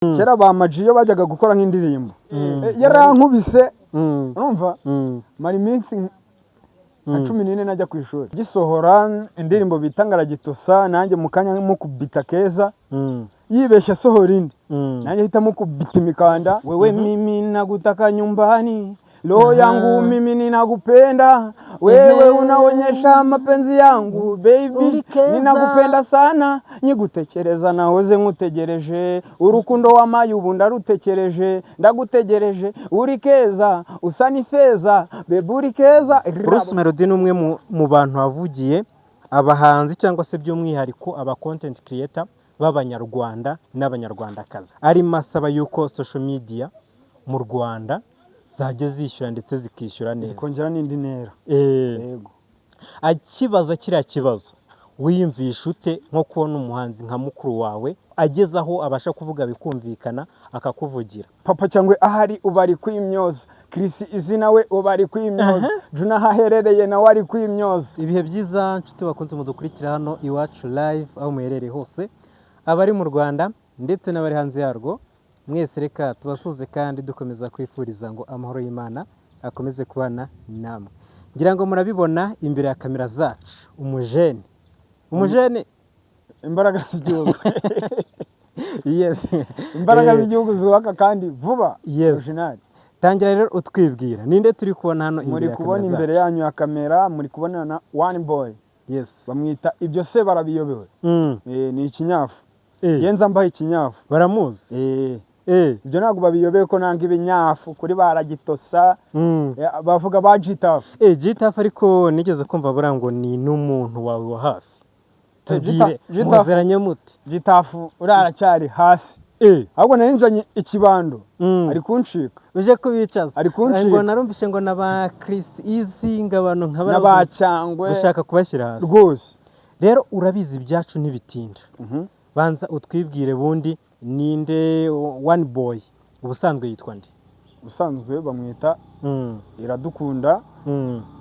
Kera ba Ama-G iyo bajyaga gukora nk'indirimbo, yarankubise, urumva, mara iminsi nka 14 najya ku ishuri. Gisohora indirimbo bita Ngaragitosa, nanjye mu kanya mukubita keza, yibeshya asohora indi, nanjye ahita mukubita imikanda. Wewe mimi nakutaka nyumbani, roho yangu mimi ninakupenda wewe, unaonyesha mapenzi yangu baby. Uri keza. Ninakupenda sana, nyigutekereza nahoze nkutegereje, urukundo wamaye ubu ndarutekereje, ndagutegereje, uri keza usa n'ifeza, baby uri keza. Bruce Melody ni umwe mu bantu wavugiye abahanzi cyangwa se by'umwihariko aba content creator b'Abanyarwanda n'Abanyarwandakazi, arimo asaba yuko social media mu Rwanda zajya zishyura ndetse zikishyura neza. Zikongera n'indi ntera. Yego. Akibaza kiriya kibazo, wiyumvisha ute nko kubona umuhanzi nka mukuru wawe ageze aho abasha kuvuga bikumvikana, akakuvugira? Papa cyangwa ahari uba ari kwimyoza, Chris izina we uba ari kwimyoza, Juna aho aherereye nawe ari kwimyoza. Ibihe byiza nshuti bakunze mudukurikira hano Iwacu Live, aho muherereye hose, abari mu Rwanda ndetse n'abari hanze yarwo, mwese reka tubasuhuze kandi dukomeza kwifuriza ngo amahoro y'Imana akomeze kubana namwe. Ngira ngo murabibona imbere ya kamera zacu umujene, umujene. Imbaraga z'igihugu. Yes. Imbaraga z'igihugu zubaka kandi vuba. Yes. Original. Tangira rero utwibwira, ninde turi kubona hano Muri imbere ya kubona kamera imbere zacu? yanyu ya kamera, muri kubona na One Boy. Bamwita ibyo se barabiyobewe. Ni ikinyafu. Yenza mbaha ikinyafu. Baramuzi. Ibyo ntabwo babiyobeye ko nanga ibinyafu kuri baragitosa. Bavuga ba Gitafu. Gitafu, ariko nigeze kumva buriya ngo ni n'umuntu wawe wa hafi. Tubwire. Gitafu. Muziranye mute? Gitafu uriya aracyari hasi. Ahubwo nari nzanye ikibando, ari kuncika. Uje kubicaza? Ari kuncika. Ngo narumvishe ngo na ba Chris Easy, ngo abantu nka n'aba Cyangwe. Gushaka kubashyira hasi. Rwose. Rero urabizi, ibyacu ntibitinda. Banza utwibwire bundi, ninde One Boy, ubusanzwe yitwa nde? Ubusanzwe bamwita Iradukunda,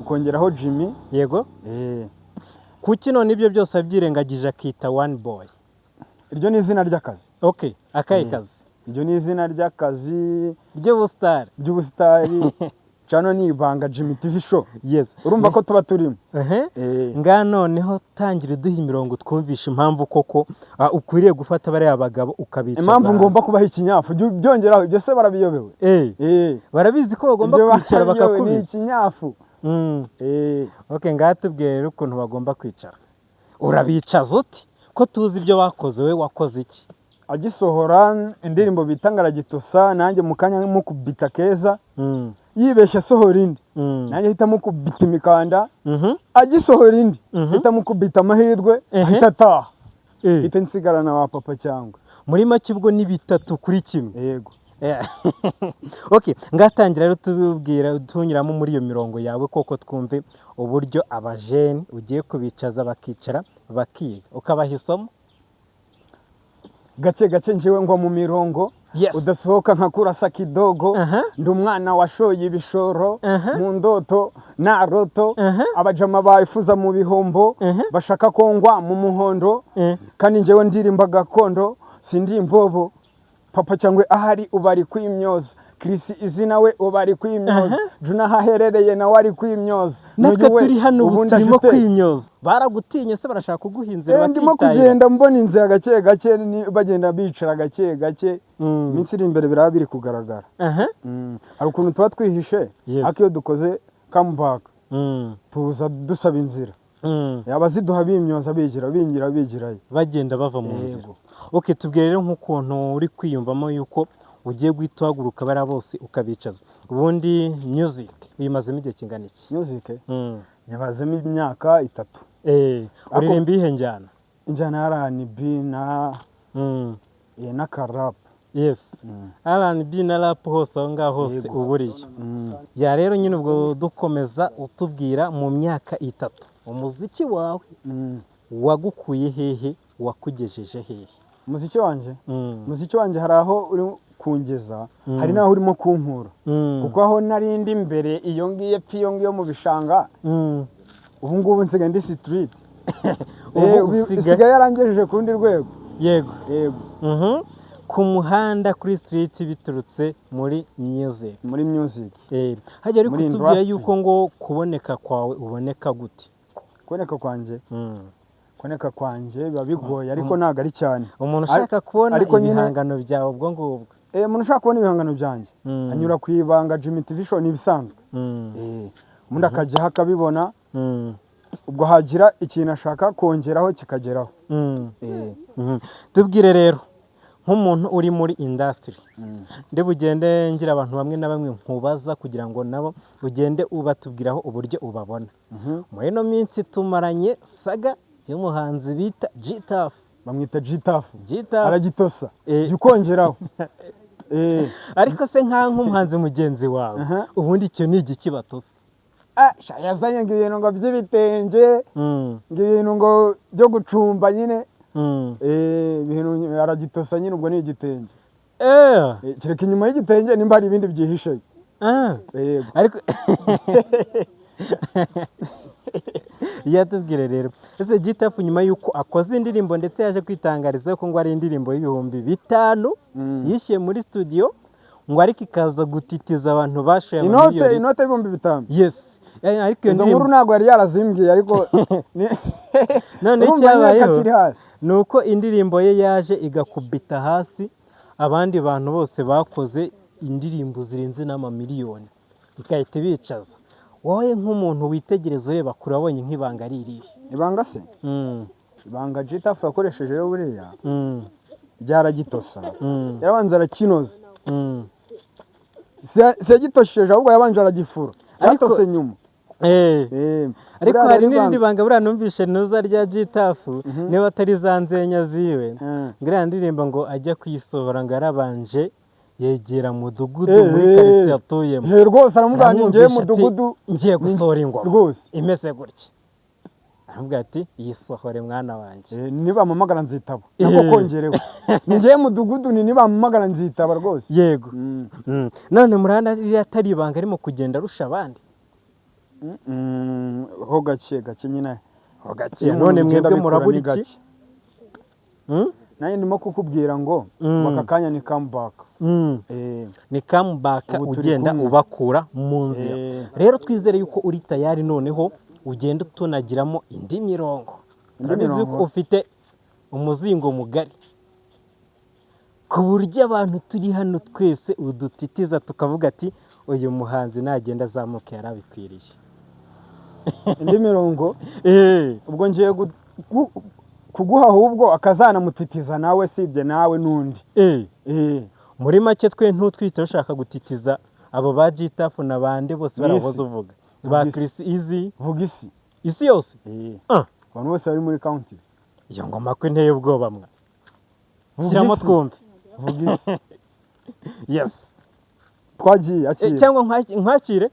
ukongeraho Jimmy. Kuki none ibyo byose abyirengagije akita One Boy? Iryo ni izina ry'akazi. Okay, akahe kazi? Iryo ni izina ry'akazi. Ry'ubusitari. Ry'ubusitari. Cano ni Ibanga Jimmy TV Show. Urumva ko tuba turimo. Nga noneho tangira uduha imirongo, twumvisha impamvu koko ukwiriye gufata bariya bagabo ukabicaza Impamvu hasi. ngomba kubaha ikinyafu. Jya ubyongeraho, ibyo se barabiyobewe? Barabizi ko bagomba Ibyo kwicara barabiyobewe, ni bakakubisa. ikinyafu. Okay, ngaha tubwire rero ukuntu bagomba kwicara. Urabicaza ute ko tuzi ibyo bakoze? We wakoze iki? Agisohora indirimbo bita Ngaragitosa, nanjye mu kanya mukubita keza, yibeshya asohora indi, nanjye ahita mukubita imikanda. Agisohora indi, ahita mukubita amahirwe, ahita ataha, ahita nsigarana wa Papa cyangwa. Muri make ubwo ni 3-1. Yego. Okay, ngatangira rero tubwira, tunyuramo muri iyo mirongo yawe koko, twumve uburyo abajeni ugiye kubicaza bakicara bakiga, ukabaha isomo. Gake gake njyewe ngwa mu mirongo, udasohoka nka kurasa kidogo. Ndi umwana washoye ibishoro mu ndoto na roto. Abajama bayifuza mu bihombo, bashaka ko ngwa mu muhondo, kandi njyewe ndirimba gakondo, sindi imbobo. Papa cyangwa ahari uba ari kwimyoza, Chris izina we uba ari kwimyoza, Juna aho aherereye nawe ari kwimyoza. Natwe N'uyu we, turi hano ubu ubundi turimo afite kwimyoza. Baragutinye se? Barashaka kuguha inzira? Ndimo bakitahira. Kugenda mbona inzira gake gake, bagenda bicara gake gake. Iminsi iri imbere biraba biri kugaragara. Hari ukuntu tuba twihishe, ariko iyo dukoze comeback, tuza dusaba inzira. Abaziduha bimyoza, bigira bingira bigirayo. Bagenda bava mu nzira. Yego. Okay, tubwire rero nk'ukuntu uri kwiyumvamo yuko ugiye guhita uhaguruka bariya bose ukabicaza. Ubundi music uyimazemo igihe kingana iki? Music nyabazemo imyaka 3. Uririmba iyihe njyana? Injyana ya R&B na n'akarap. Yes, R&B na rap, hose aho ngaho hose. Yego. Uburiye ya rero nyine ubwo dukomeza utubwira mu myaka 3 umuziki wawe wagukuye hehe, wakugejeje hehe? Umuziki wanjye, umuziki wanjye hari aho uri kungeza, hari n'aho urimo kunkura, kuko aho nari ndi mbere iyo ngiyo epfo iyo ngiyo mu bishanga, ubu ngubu nsigaye ndi street. Ubu Isigaye yarangejeje ku rundi rwego. Yego. Yego. Ku muhanda, kuri street, biturutse muri music. Muri music. Hajya ari Muri kutubwira industry. yuko ngo kuboneka kwawe uboneka gute? Kuboneka kwanjye, kuboneka kwanjye biba bigoye, ariko ntabwo ari cyane. Umuntu ushaka kubona Ariko nyine- ibihangano byawe ubwo ngubwo. Umuntu ushaka kubona ibihangano byanjye anyura ku Ibanga Jimmy TV Show, ni ibisanzwe. Ubundi akajyaho akabibona, ubwo hagira ikintu ashaka kongeraho kikageraho. Tubwire rero nk'umuntu uri muri industry, ndi bugende ngira abantu bamwe na bamwe nkubaza kugira ngo nabo ugende ubatubwiraho uburyo ubabona. Muri ino minsi tumaranye saga y'umuhanzi bita G-Taff. Bamwita G-Taff. G-Taff. Aragitosa. Eh. Jya ukongeraho. Ariko se nk'umuhanzi mugenzi wawe, ubundi icyo ni igiki batosa? Ah, sha, yazanye ngo ibintu ngo by'ibitenge, ngo ibintu ngo byo gucumba nyine. Ibintu aragitosa nyine, ubwo ni igitenge. Kereka inyuma y'igitenge nimba hari ibindi byihishe. Yego. Ariko yatubwire rero, ese G-Taff nyuma y'uko akoze indirimbo, ndetse yaje kwitangariza ko ngo ari indirimbo y'5000 yishyuye muri studio, ngo ariko ikaza gutitiza abantu bashoye Inote? amamiliyoni. Inote y'5000? Yes. Ariko iyo Izo nkuru ndirimbo ntabwo yari yarazimbwiye, ariko none urumva nyine ko icyabayeho akiri hasi. ni uko indirimbo ye yaje igakubita hasi abandi bantu bose bakoze indirimbo zirenze n'amamiliyoni, igahita ibicaza. Wowe nk'umuntu witegereza ureba kure, wabonye nk'ibanga ari irihe? Ibanga se? Ibanga G-Taff yakoresheje rero buriya ryaragitosa, yarabanza arakinoza. Si yagitosheje, ahubwo yabanje aragifura. Cyatose nyuma. Ariko Buriya hari rero n'irindi banga buriya numvishe ntuza rya G-Taff, niba atari za nzenya ziwe, ngo iriya ndirimbo ngo ajya kuyisohora ngo yarabanje yegera mudugudu muri karitsiye atuyemo. Rwose aramubwira ngo ngewe Aramwumvisha ati, mudugudu, "Ngiye gusohora ingoma rwose imeze gutya." Aramubwira ati: "Yisohore mwana wanjye." Nibampamagara nzitaba, nako kongereho ni ngewe mudugudu, ni nibampamagara nzitaba rwose. Yego. None murabona ririya atari ibanga arimo kugenda arusha abandi? Ho gake gake nyine. Ho gake. Iyo umuntu None bigenda mwebwe bikura murabura ni iki? gake. Nanjye ndimo kukubwira ngo aka kanya ni comeback. Ni comeback. Ubu turi Ugenda kumwe. ubakura mu nzira. Rero twizere yuko uri tayari, noneho ugenda utunagiramo indi mirongo. Indi Turabizi yuko mirongo. ufite umuzingo mugari, ku buryo abantu turi hano twese udutitiza tukavuga ati: "Uyu muhanzi nagenda azamuka yarabikwiriye." Indi mirongo, ubwo ngiye kuguha ahubwo akazanamutitiza nawe, sibye nawe n'undi. Muri make twe ntutwite ushaka gutitiza abo ba G-Taff na bande bose Ni isi. barahoze uvuga ba Vuga isi. Chris Easy. Vuga isi. Isi yose. Abantu bose bari muri county. Iyo ngoma ko inteye ubwoba mwa? Vuga Shyiramo isi. twumve. Vuga isi. Yes. Twagiye, akira. Cyangwa nkwakire.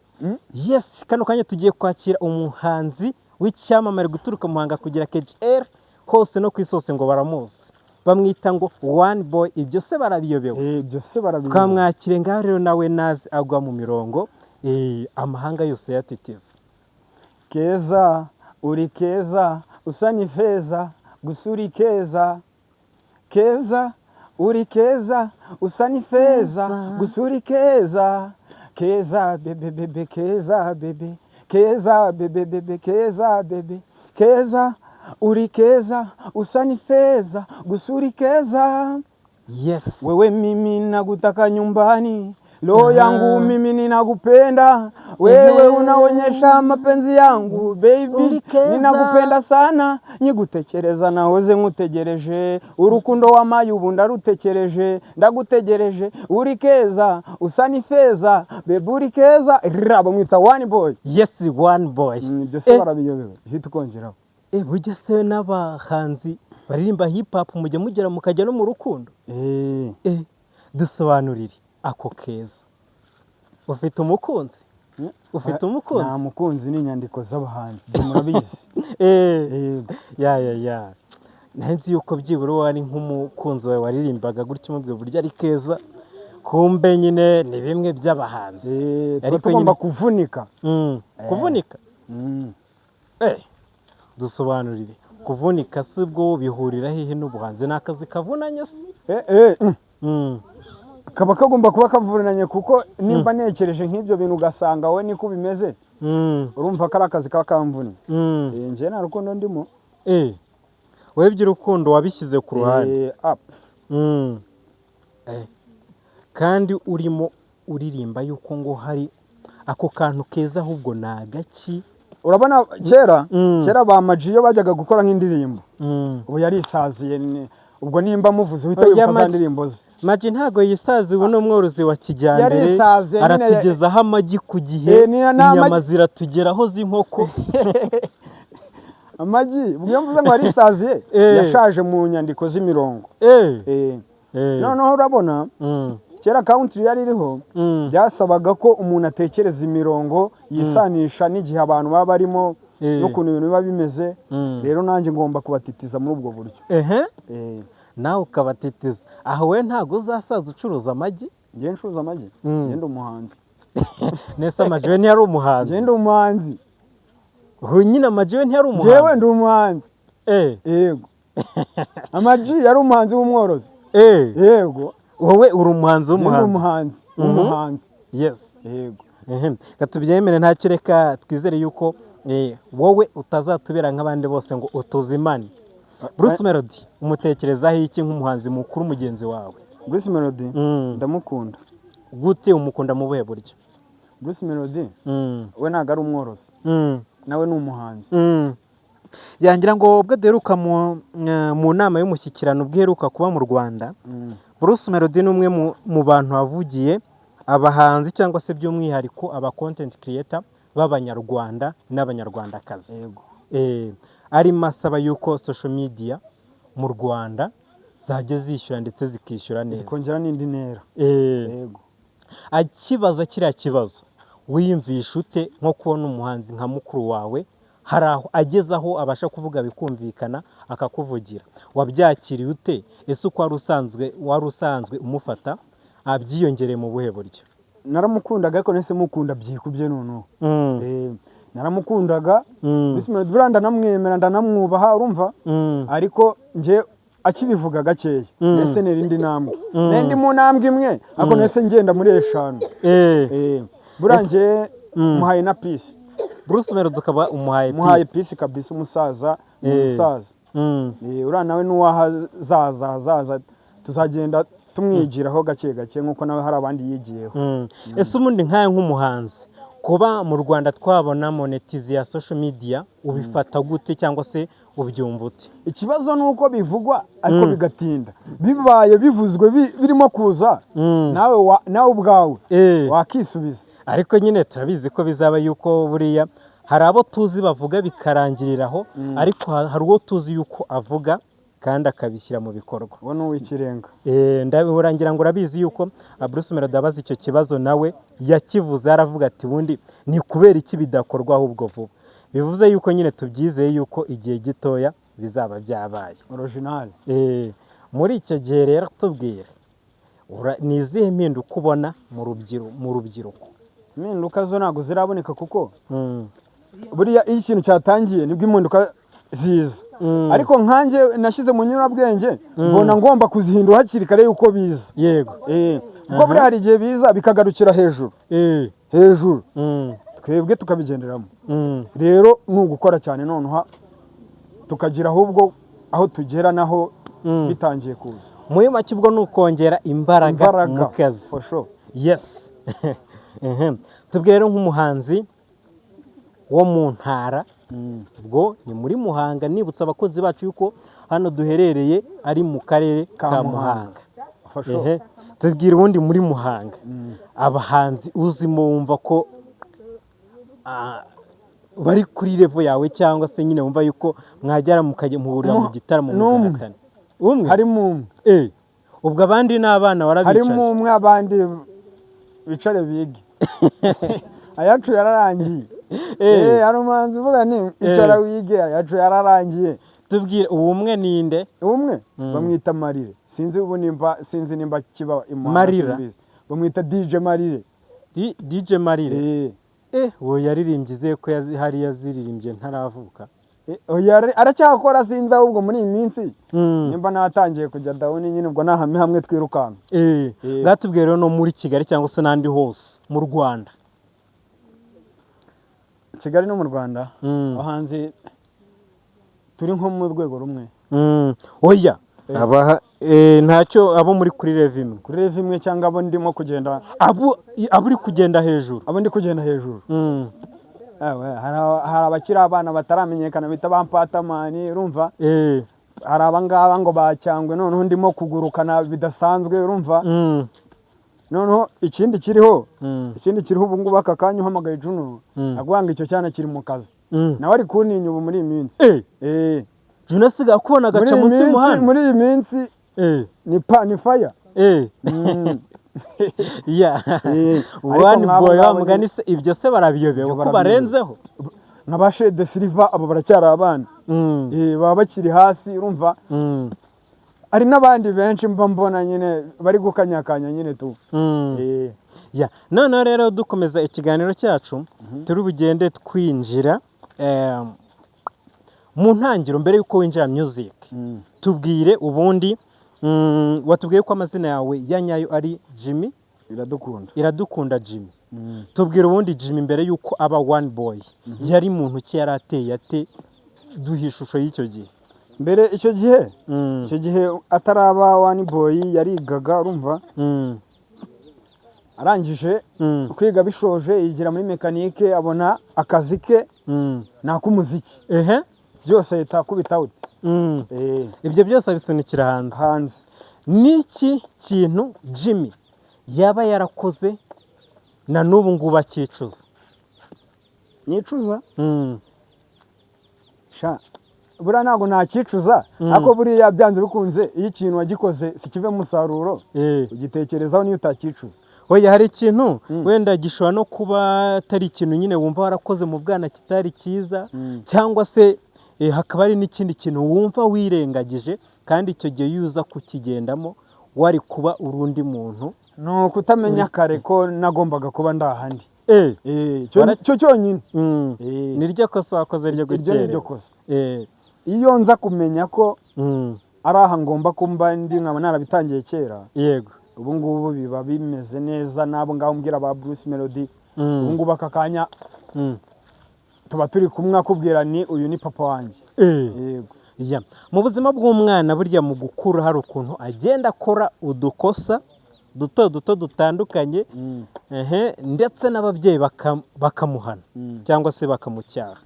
Yes, kano kanya tugiye kwakira umuhanzi w'icyamamare guturuka Muhanga kugera KGL hose no ku isi hose, ngo baramuzi, bamwita ngo One Boy. Ibyo se barabiyobewe? Ibyo se barabiyobewe? Twamwakire ngaho rero, nawe nazi agwa mu mirongo, amahanga yose yatitiza. Keza, uri keza, usa n'ifeza, gusa uri keza. Keza, uri keza, usa n'ifeza, gusa uri keza. Keza bebe bebe, keza bebe, keza bebe bebe, keza bebe, keza, uri keza, usa n'ifeza, gusa uri keza. Wewe mimi nakutaka nyumbani, roho yangu mimi ninakupenda wewe, unaonyesha mapenzi yangu baby. Uri keza. Ninakupenda sana, nyigutekereza nahoze nkutegereje, urukundo wamaye ubu ndarutekereje, ndagutegereje. Uri keza, usa n'ifeza, baby, uri keza. Rra, bamwita One Boy. Yes, One Boy. Ibyo se barabiyobewe? Ihita ukongeraho. Burya se n'abahanzi baririmba hip hop mujya mugera mukajya no mu rukundo? Dusobanurire ako keza. Ufite umukunzi? Ufite umukunzi? Nta mukunzi, ni inyandiko z'abahanzi, ibyo murabizi. Yego. Ya, nzi yuko byibura uwo ari nk'umukunzi wawe waririmbaga gutyo umubwira uburyo ari keza, kumbe nyine ni bimwe by'abahanzi. Tuba Ariko tugomba nyine- kuvunika. Kuvunika? Mm. Dusobanurire, kuvunika si bwo bihurira hehe n'ubuhanzi? Ni akazi kavunanye se? Kaba kagomba kuba kavunanye, kuko nimba nekereje nk'ibyo bintu ugasanga wowe niko bimeze, urumva ko ari akazi kaba kamvunye. Njye nta rukundo ndimo. Wowe iby'urukundo wabishyize ku ruhande? Up. Kandi urimo uririmba yuko ngo hari ako kantu keza, ahubwo ni agaki? Urabona kera, kera ba Maji iyo bajyaga gukora nk'indirimbo, ubu yarisaziye, ubwo nimba muvuze uhita Oya, wibuka za Maji- ndirimbo ze. Maji ntago yisaziye, ubu ni umworozi wa kijyambere. Yarisaziye nyine. Aratugezaho amagi ku gihe. Ni Inyama ziratugeraho z'inkoko. Amagi, ubwo iyo mvuze ngo yarisaziye, yashaje mu nyandiko z'imirongo. Noneho urabona kera country yari iriho, byasabaga ko umuntu atekereza imirongo yisanisha n'igihe abantu baba barimo n'ukuntu ibintu biba bimeze. Rero nanjye ngomba kubatitiza muri ubwo buryo. Nawe ukabatitiza aho, we ntabwo uzasaza ucuruza amagi? Njye ncuruza amagi? Njye ndi umuhanzi. Nese Amaji we ntiyari umuhanzi? Njye ndi umuhanzi. Ubu nyine Amaji we ntiyari Njyewe umuhanzi? ndi umuhanzi. Yego, Amaji yari umuhanzi w'umworozi. Yego. Wowe uri umuhanzi Njye ndi w'umuhanzi. umuhanzi w'umuhanzi. Yes. Yego. Reka tubyemere ntacyo, reka twizere yuko wowe utazatubera nk'abandi bose ngo utuzimane. Bruce Melody umutekerezaho iki nk'umuhanzi mukuru mugenzi wawe? Bruce Melody ndamukunda. Gute? Umukunda mu buhe buryo? Bruce Melody we ntabwo ari umworozi, nawe ni umuhanzi. Yangira ngo ubwo duheruka mu nama y'umushyikirano, ubwo iheruka kuba mu Rwanda, Bruce Melody ni umwe mu bantu wavugiye abahanzi, cyangwa se by'umwihariko aba content creator b'Abanyarwanda n'Abanyarwandakazi. Yego. Arimo asaba yuko social media mu Rwanda zajya zishyura, ndetse zikishyura neza, zikongera n'indi ntera. Yego. Akibaza kiriya kibazo, wiyumvisha ute nko kubona umuhanzi nka mukuru wawe hari aho ageze, aho abasha kuvuga bikumvikana, akakuvugira? Wabyakiriye ute? Ese uko wari usanzwe umufata abyiyongereye mu buhe buryo? Naramukundaga, ariko nahise mukunda byikubye noneho. Naramukundaga. Bruce Melody buriya ndanamwemera, ndanamwubaha, urumva? Ariko njye akibivuga gakeya, nahise nera indi ntambwe. Nari ndi mu ntambwe imwe, ariko nahise ngenda muri 5. Buriya njye muhaye na peace. Bruce Melody ukaba umuhaye Muhaye peace. peace kabisa, umusaza ni umusaza. Uriya nawe n'uwahazaza hazaza tuzagenda tumwigiraho gake gake, nk'uko nawe hari abandi yigiyeho. Ese ubundi nkawe nk'umuhanzi, kuba mu Rwanda twabona monetize ya social media, ubifata gute cyangwa se ubyumva ute? Ikibazo ni uko bivugwa ariko bigatinda. Bibaye bivuzwe birimo kuza, nawe ubwawe wakisubiza. Ariko nyine turabizi ko bizaba, yuko buriya hari abo tuzi bavuga bikarangiriraho, ariko hari uwo tuzi yuko avuga kandi akabishyira mu bikorwa. Uwo ni uw'ikirenga. Urangira ngo urabizi yuko Bruce Melody abaza icyo kibazo, nawe yakivuze aravuga ati: "Ubundi ni kubera iki bidakorwa ahubwo vuba?" Bivuze yuko nyine tubyizeye yuko igihe gitoya bizaba byabaye. Original. Muri icyo gihe rero tubwire, ni izihe mpinduka ubona mu rubyiruko? Impinduka zo ntabwo ziraboneka, kuko buriya iyo ikintu cyatangiye nibwo impinduka ziza. Ariko nkanjye nashyize mu nyurabwenge, mbona ngomba kuzihindura hakiri kare yuko biza. Kuko buriya hari igihe biza bikagarukira hejuru hejuru, twebwe tukabigenderamo. Rero ni ugukora cyane, noneho tukagira ahubwo aho tugera naho bitangiye kuza. Muri make ubwo ni ukongera imbaraga Imbaraga mu kazi. For sure. Yes. Tubwire rero, nk'umuhanzi wo mu ntara, ubwo ni muri Muhanga, nibutsa abakunzi bacu yuko hano duherereye ari mu karere Ka ka Muhanga. Muhanga. For sure. Tubwire, ubundi muri Muhanga abahanzi uzimo wumva ko bari kuri level yawe, cyangwa se nyine wumva yuko mwagera mukajya muhurira mu gitaramo N'umwe. mugahatana, umwe? Harimo umwe. Ubwo abandi ni abana warabicaje? Harimo umwe, abandi bicare bige, ayacu yararangiye. Hari umuhanzi uvuga ni icara wige, ayacu yararangiye. Tubwire, uwo umwe ninde? Umwe bamwita Marire, sinzi ubu nimba, sinzi nimba kiba i Muhanga. Marira? Simbizi. Bamwita DJ Marire. DJ Marire? Eh. Uwo yaririmbye izeye ko hari yaziririmbye ntaravuka. Oya, aracyakora, sinzi ahubwo muri iyi minsi nimba natangiye kujya down nyine, ubwo nahame hamwe twirukanka. Bwatubwiye rero no muri Kigali cyangwa se n'ahandi hose mu Rwanda. Kigali no mu Rwanda, abahanzi turi nko mu rwego rumwe. Oya. Ntacyo, abo muri kuri level imwe. Kuri level imwe cyangwa abo ndimo kugenda Abo uri kugenda hejuru. Abo ndi kugenda hejuru. Ewe, hari abakiri abana bataramenyekana bita ba Mpatamani, urumva? Hari abangaba ngo bacyangwe, noneho ndimo kugurukana bidasanzwe, urumva? Noneho ikindi kiriho, ikindi kiriho ubu ngubu aka kanya uhamagaye Juno, aguha ngo icyo cyana kiri mu kazi. Nawe ari kuntinya ubu muri iyi minsi. Juno asigaye akubona Muri agaca iyi munsi minsi, y'umuhanda. muri iyi minsi ni pa ni fire. Ariko One nk'abo boy wa ngabo mugani se, ibyo se barabiyobewe Ibyo ko barabiyobewe. barenzeho? Nka ba Shede Silva, abo baracyari abana. Baba bakiri hasi, urumva? Hari n'abandi benshi mba mbona nyine bari gukanyakanya nyine tu. Ya, noneho rero dukomeza ikiganiro cyacu, turi bugende twinjira mu ntangiriro mbere y'uko winjira music. Tubwire ubundi, watubwiye ko amazina yawe ya nyayo ari Jimmy Iradukunda. Iradukunda Jimmy. Tubwire ubundi Jimmy mbere y'uko aba One Boy yari muntu ki, yari ateye ate? Duha ishusho y'icyo gihe. Mbere icyo gihe, icyo gihe ataraba One Boy, yarigaga, urumva? Arangije kwiga, bishoje, yigira muri mekanike, abona akazi ke ni ak'umuziki. Byose ahita akubita out. Ibyo byose abisunikira hanze. Hanze. Niki kintu Jimmy yaba yarakoze na n'ubu ngubu akicuza? Nicuza? Sha, buriya ntabwo nakicuza, ariko buriya byanze bikunze iyo ikintu wagikoze si kivemo umusaruro, ugitekerezaho niyo utakicuza. Oya, hari ikintu wenda gishobora no kuba atari ikintu nyine wumva warakoze mu bwana kitari cyiza, cyangwa se hakaba hari n'ikindi kintu wumva wirengagije kandi icyo gihe iyo uza kukigendamo wari kuba urundi muntu. Ni ukutamenya kare ko nagombaga kuba ndahandi. Icyo cyonyine. Ni ryo kosa wakoze ryo Iryo ni ryo gukererwa. kosa. Iyo nza kumenya ko ari aha ngomba kuba ndi, nkaba narabitangiye kera, ubu ngubu biba bimeze neza n'abo ngabo mbwira ba Bruce Melody. Ubu ngubu aka kanya tuba turi kumwe, akubwira ni uyu ni papa wanjye. Yego. Ya. Mu buzima bw'umwana burya mu gukura hari ukuntu agenda akora udukosa duto duto dutandukanye, ndetse n'ababyeyi bakamuhana cyangwa se bakamucyaha.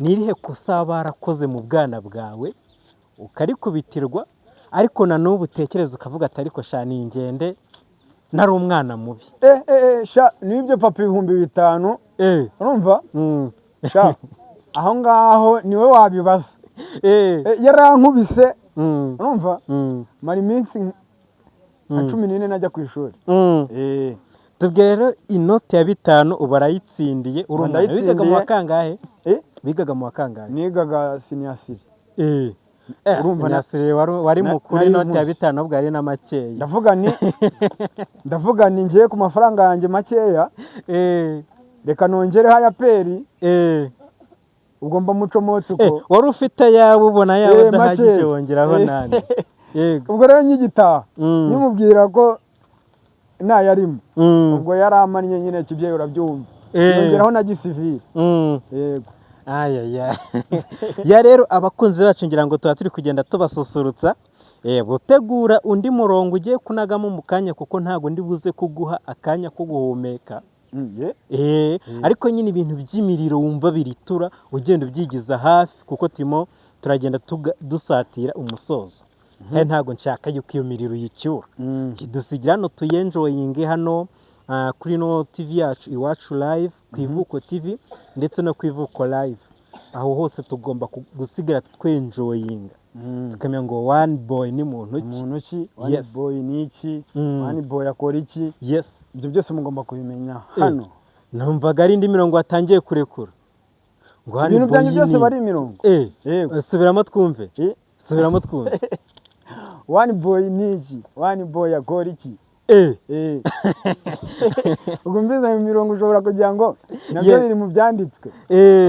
Ni irihe kosa waba warakoze mu bwana bwawe ukarikubitirwa, ariko na n'ubu utekereza ukavuga ati ariko sha ni ingende nari umwana mubi? Sha, nibyo papa 5000, urumva? Sha, aho ngaho niwe wabibaza. Yarankubise, urumva? Mara iminsi nka 14 najya ku ishuri. Tubwire rero, inoti ya 5 ubu arayitsindiye, uri umwana wigaga mu wa Ndayitsindiye. kangahe? Wigaga mu wa kangahe? Nigaga senior three. Urumva senior three wari mukuru, nari inoti ya nkuze. 5 ubwo ari na makeya. Ndavuga ni ngiye ku mafaranga yanjye makeya, reka nongereho aya peri, ubwo mba mucomotse uko. Wari ufite ayawe, ubona ayawe adahagije, makeya. wongeraho nane, yego. Ubwo rero nkigitaha, nkimubwira ko ntayarimo, ubwo yaramannye nyine kibyeyi, urabyumva, yongeraho na gisivili. Yego. Ayaya ya, rero abakunzi bacu ngira ngo tuba turi kugenda tubasusurutsa, gutegura undi murongo ugiye kunagamo mu kanya, kuko ntabwo ndi buze kuguha akanya ko guhumeka. Ye. Ariko nyine ibintu by'imiriro wumva biritura ugenda ubyigiza hafi, kuko turimo turagenda dusatira umusozo, kandi ntabwo nshaka yuko iyo miriro uyicyura. Dusigira hano tuyenjoyinge hano, kuri no TV yacu Iwacu Live, ku Ivuko TV ndetse no ku Ivuko Live. Aho hose tugomba gusigara twenjoyinga, tukamenya ngo One Boy ni muntu ki. Muntu ki One Boy ni iki? One Boy akora iki? Ibyo byose mugomba kubimenya hano. Numvaga ari indi mirongo watangiye kurekura ngo One Ibintu Boy byanjye byose ni bari imirongo. Yego. Subiramo twumve. Subiramo twumve. One Boy ni iki? One Boy akora iki? Ubwo mbize mu mirongo ushobora kugira ngo nabyo biri mu byanditswe.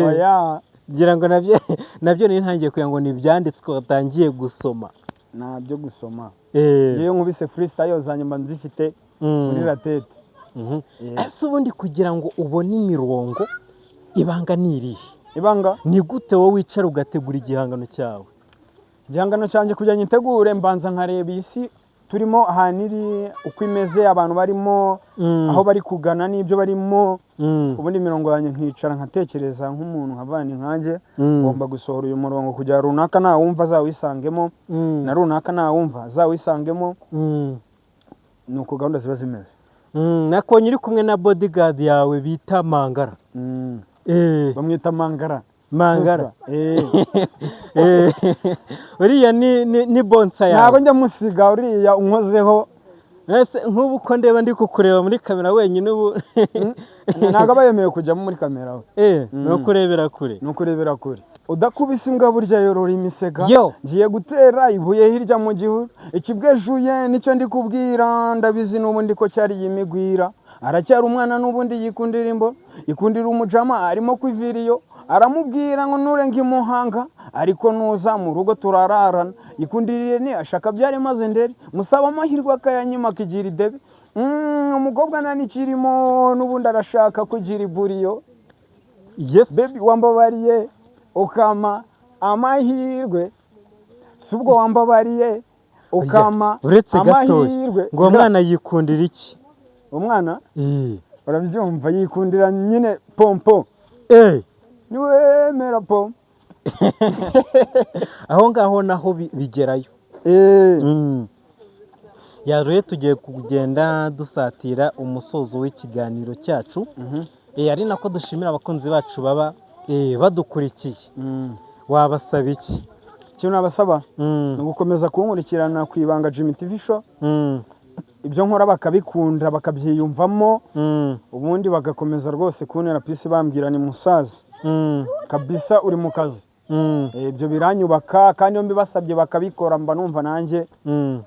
Oya. Ngira ngo nabyo nari ntangiye kugira ngo ni ibyanditswe watangiye gusoma. Ntabyo gusoma. Eh. Ngewe nkubise freestyle zanjye mba nzifite muri la tête. Ese ubundi kugira ngo ubone imirongo, ibanga ni irihe? Ibanga? Ni gute wowe wicara ugategura igihangano cyawe? Igihangano cyanjye, kugira ngo nyitegure, mbanza nkareba iyi si turimo ahantu iri, uko imeze, abantu barimo, aho bari kugana n'ibyo barimo. Ubundi imirongo yanjye nkicara nkatekereza nk'umuntu, nkavana inkange, ngomba gusohora uyu murongo kugira runaka nawumva azawisangemo, na runaka nawumva azawisangemo. Ni uko gahunda ziba zimeze. Nakubonye uri kumwe na bodyguard yawe bita Mangara. Bamwita Mangara. Mangara. Sutra. Uriya ni bouncer Ntabwo yawe? njya musiga, uriya unkozeho. Ese nk'ubu ko ndeba ndi kukureba muri kamera wenyine ubu? Ntabwo aba yemewe kujyamo muri kamera we. Ni ukurebera kure. Ni ukurebera kure. Udakubise imbwa burya yorora imisega. Yo. Ngiye gutera ibuye hirya mu gihuru, ikibwejuye nicyo ndi kubwira. Ndabizi n'ubundi ko cyari imigwira, aracyari umwana n'ubundi yikundira imbo, yikundira umujama arimo kwivira iyo aramubwira ngo nurenge imuhanga, ariko nuza mu rugo turararana. Yikundiriye ni ashaka byari maze nderi musaba amahirwe akayanyima akigira idebe. Umukobwa nta n'ikirimo n'ubundi arashaka kugira iburiyo. Baby, wambabariye ukama amahirwe, si ubwo wambabariye ukama Uretse gatoya, amahirwe. ngo uwo mwana yikundira iki? Umwana urabyumva, yikundira nyine pompo. Niwemera po. Aho ngaho naho bigerayo. Ya, rero tugiye kugenda dusatira umusozo w'ikiganiro cyacu. Ari nako dushimira abakunzi bacu baba badukurikiye. Wabasaba iki? Ikintu nabasaba ni ugukomeza kunkurikirana ku Ibanga Jimmy TV Show, ibyo nkora bakabikunda, bakabyiyumvamo, ubundi bagakomeza rwose kuntera peace, bambwira ni musaza kabisa uri mu kazi. Ibyo biranyubaka, kandi iyo mbibasabye bakabikora mba numva nanjye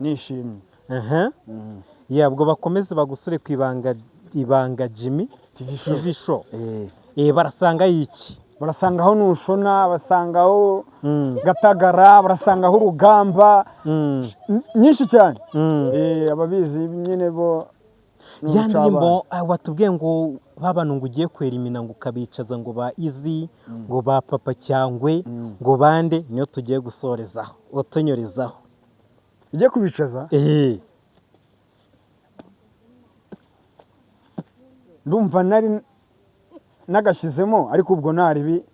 nishimye. Aha. Ya, ubwo bakomeze bagusure ku Ibanga Jimmy TV Show. TV Show. Barasanga iki? Barasangaho Nushona, basangaho Gatagara, barasangaho Urugamba, nyinshi cyane. Ababizi nyine bo ni Ya urucabana. ndirimbo watubwiye ngo babantu ngo ugiye kwera imina, ngo ukabicaza, ngo ba Izi, ngo ba Papa Cyangwe, ngo bande, niyo tugiye gusorezaho utunyurizaho. Igiye kubicaza? Ndumva nari nagashyizemo, ariko ubwo naribi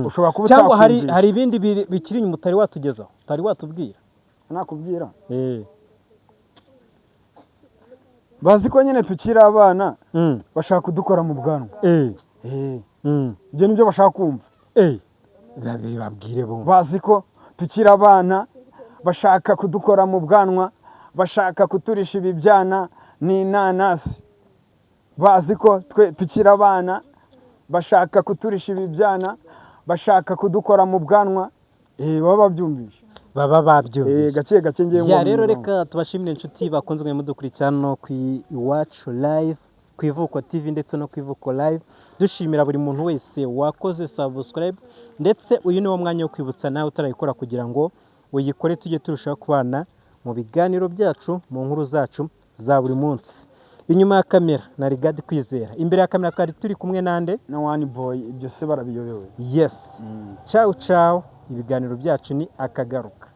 ushobora kuba Cyangwa hari utakumvisha. hari ibindi bikiri inyuma utari watugezaho, utari watubwira? Nakubwira. Bazi ko nyine tukiri abana, bashaka kudukora mu bwanwa. Ibyo nibyo bashaka kumva. Babwire bumva. Bazi ko tukiri abana, bashaka kudukora mu bwanwa, bashaka kuturisha ibibyana n'inanasi. Bazi ko twe tukiri abana, bashaka kuturisha ibibyana, bashaka kudukora mu bwanwa. Baba babyumvishe. Baba babyumvise. Gake gake ngiye. Ya, rero reka tubashimire inshuti bakunzwe mudukurikira hano ku Iwacu Live, ku Ivuko TV ndetse no ku Ivuko Live. Dushimira buri muntu wese wakoze subscribe, ndetse uyu ni wo mwanya wo kwibutsa nawe utarayikora kugira ngo uyikore, tujye turushaho kubana mu biganiro byacu, mu nkuru zacu za buri munsi. Inyuma ya kamera na Rigadi Kwizera, imbere ya kamera twari turi kumwe nande? Na One Boy, ibyo se barabiyobewe? Yes, ciao ciao, ibiganiro byacu ni akagaruka.